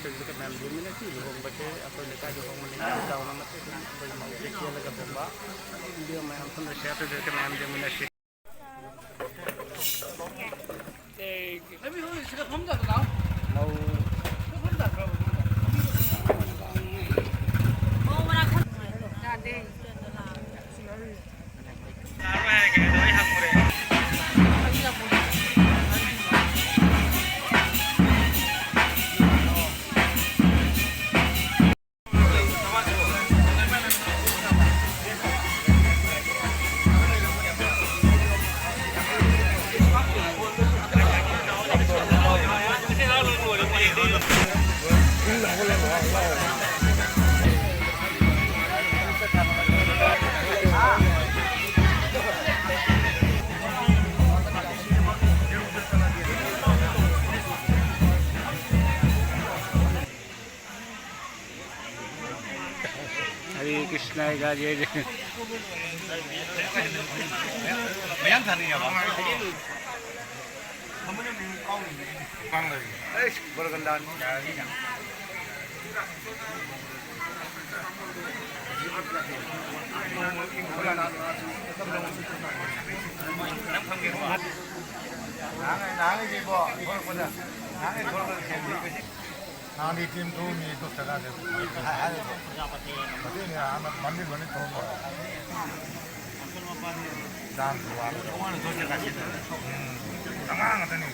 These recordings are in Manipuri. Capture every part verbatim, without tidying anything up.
ꯇꯧꯖꯔꯛꯀꯦ ꯃꯌꯥꯝ ꯌꯦꯡꯃꯤꯟꯅꯁꯤ꯫ ꯂꯨꯍꯣꯡꯕꯁꯦ ꯑꯩꯈꯣꯏ ꯂꯩꯀꯥꯏꯗ ꯍꯣꯡꯕꯅꯤꯅ ꯆꯥꯎꯅ ꯃꯇꯦꯛ ꯑꯩꯈꯣꯏ ꯃꯧꯁꯦ ꯆꯦꯜꯂꯒ ꯍꯣꯡꯕ꯫ ꯚꯤꯗꯤꯑꯣ ꯃꯌꯥꯝ ꯄꯨꯟꯅ ꯁꯤꯌꯔ ꯇꯧꯖꯔꯛꯀꯦ ꯃꯌꯥꯝ ꯌꯦꯡꯃꯤꯟꯅꯁꯤ꯫ ꯍꯔꯦ ꯀ꯭ꯔꯤꯁꯅ ꯒꯥꯔꯤ ꯍꯥꯏꯁꯦ꯫ ꯃꯌꯥꯝ ꯊꯥꯅꯩꯌꯦꯕ꯫ ꯀꯥꯡ ꯂꯩ꯫ ꯑꯩꯁ, ꯕꯣꯔꯒꯟꯗꯥꯟ꯫ ꯅꯍꯥꯟꯉꯩ, ꯅꯍꯥꯟꯉꯩꯗꯤꯀꯣ, ꯊꯣꯛꯂꯛꯄꯗ, ꯅꯍꯥꯟꯉꯩ ꯊꯣꯛꯂꯛꯄꯗ ꯊꯦꯡꯅꯩ꯫ ꯅꯍꯥꯟꯗꯤ ꯇꯤꯝ ꯊꯣꯛꯑꯝꯃꯤ, ꯗꯣꯁꯇ ꯀꯥꯁꯦ꯫ ꯍꯥꯏ-, ꯍꯥꯏꯔꯤꯕꯣ? ꯑꯗꯨꯏꯅꯦ ꯍꯥꯟꯅ ꯃꯟꯗꯤꯔ ꯃꯅꯨꯡ ꯊꯣꯛꯑꯝꯕ꯫ ꯗꯥꯟꯁ ꯋꯥꯠꯂꯦ꯫ ꯎꯝ꯫ ꯑꯉꯥꯡ ꯉꯥꯛꯇꯅꯤ꯫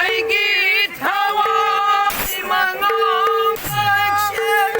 ꯑꯩꯒꯤ ꯊꯋꯥꯏ ꯃꯉꯥꯡ ꯀꯩꯊꯦꯜ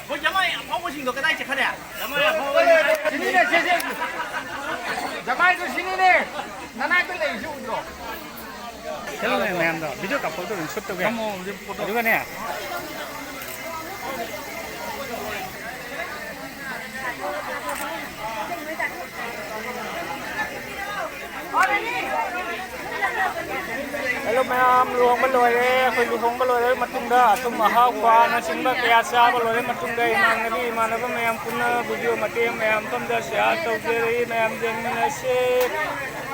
ꯃꯣꯏ ꯖꯃꯥꯏ ꯑꯐꯥꯎꯕꯁꯤꯡꯗꯣ ꯀꯗꯥꯏ ꯆꯠꯈ꯭ꯔꯦ? ꯖꯃꯥꯏ ꯑꯐꯥꯎꯕ ꯁꯤꯅꯤꯅꯦ, ꯁꯦ, ꯁꯦ꯫ ꯖꯃꯥꯏꯗꯣ ꯁꯤꯅꯤꯅꯦ꯫ ꯅꯅꯥꯛꯇ ꯂꯩꯔꯤꯁꯤ ꯎꯗ꯭ꯔꯣ? ꯆꯠꯂꯣꯅꯦ ꯃꯌꯥꯝꯗꯣ, video ꯀꯥꯞꯊꯣꯛꯇꯣꯏꯅꯤ, shoot ꯇꯧꯒꯦ꯫ ꯅꯝꯃꯣ ꯍꯧꯖꯤꯛ photo꯫ ꯑꯗꯨꯒꯅꯦ꯫ ꯍꯦꯜꯂꯣ ꯃꯌꯥꯝ, ꯂꯨꯍꯣꯡꯕ ꯂꯣꯏꯔꯦ꯫ ꯑꯩꯈꯣꯏ ꯂꯨꯍꯣꯡꯕ ꯂꯣꯏꯔꯕ ꯃꯇꯨꯡꯗ ꯑꯊꯨꯝ ꯑꯍꯥꯎ ꯀ꯭ꯋꯥꯅꯆꯤꯡꯕ ꯀꯌꯥ ꯆꯥꯕ ꯂꯣꯏꯔꯕ ꯃꯇꯨꯡꯗ ꯏꯃꯥꯟꯅꯕꯤ ꯏꯃꯥꯟꯅꯕ ꯃꯌꯥꯝ ꯄꯨꯟꯅ video ꯃꯇꯦꯛ ꯃꯌꯥꯝ ꯃꯐꯝꯗ share ꯇꯧꯖꯔꯛꯏ꯫ ꯃꯌꯥꯝ ꯌꯦꯡꯃꯤꯟꯅꯁꯦ꯫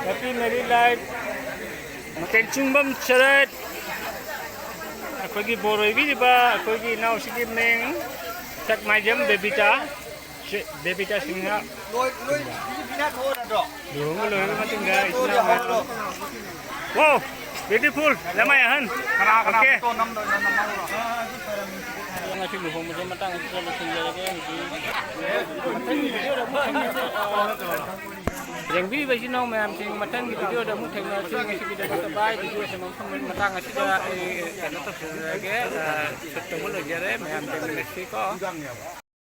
Happy married life꯫ ꯃꯇꯦꯡ ꯆꯤꯡꯕꯝ ꯁꯔꯠ꯫ ꯑꯩꯈꯣꯏꯒꯤ ꯕꯣꯔ ꯑꯣꯏꯕꯤꯔꯤꯕ ꯑꯩꯈꯣꯏꯒꯤ ꯏꯅꯥꯎꯁꯤꯒꯤ ꯃꯤꯡ ꯁꯛꯃꯥꯏꯖꯝ ꯕꯦꯕꯤꯇꯥ꯫ ꯁꯤ ꯕꯦꯕꯤꯇꯥ ꯁꯤꯡꯍ꯫ ꯂꯣꯏ, ꯂꯣꯏ, ꯁꯤ ꯄꯤꯅ ꯊꯣꯛꯑꯣ ꯅꯠꯇ꯭ꯔꯣ? ꯂꯨꯍꯣꯡꯕ ꯂꯣꯏꯔꯕ ꯃꯇꯨꯡꯗ ꯏꯆꯤꯟ ꯏꯅꯥꯎ ꯃꯌꯥꯝ꯫ Wow, beautiful, ꯖꯃꯥꯏ ꯑꯍꯟ꯫ ꯀꯅꯥ, ꯀꯅꯥ okay꯫ Photo ꯅꯝꯗꯣꯏꯅꯣ ꯅꯝꯍꯧꯔꯣ꯫ ꯉꯁꯤ ꯂꯨꯍꯣꯡꯕꯁꯦ ꯃꯇꯥꯡ ꯑꯁꯤꯗ ꯂꯣꯏꯁꯤꯟꯖꯔꯒꯦ꯫ ꯍꯧꯖꯤꯛ ꯌꯦꯡꯕꯤꯔꯤꯕ ꯏꯆꯤꯟ ꯏꯅꯥꯎ ꯃꯌꯥꯝꯁꯤꯡ, ꯃꯊꯪꯒꯤ video ꯗ ꯑꯃꯨꯛ ꯊꯦꯡꯅꯔꯁꯤ꯫ ꯉꯁꯤꯒꯤꯗꯃꯛꯇ bye꯫ Video ꯁꯦ ꯃꯐꯝ ꯃꯇꯥꯡ ꯑꯁꯤꯗ ꯑꯩ ꯀꯩꯅꯣ ꯇꯧꯖꯔꯒꯦ, ꯑ, shoot ꯇꯧꯕ ꯂꯣꯏꯖꯔꯦ꯫ ꯃꯌꯥꯝ ꯌꯦꯡꯃꯤꯟꯅꯁꯤꯀꯣ꯫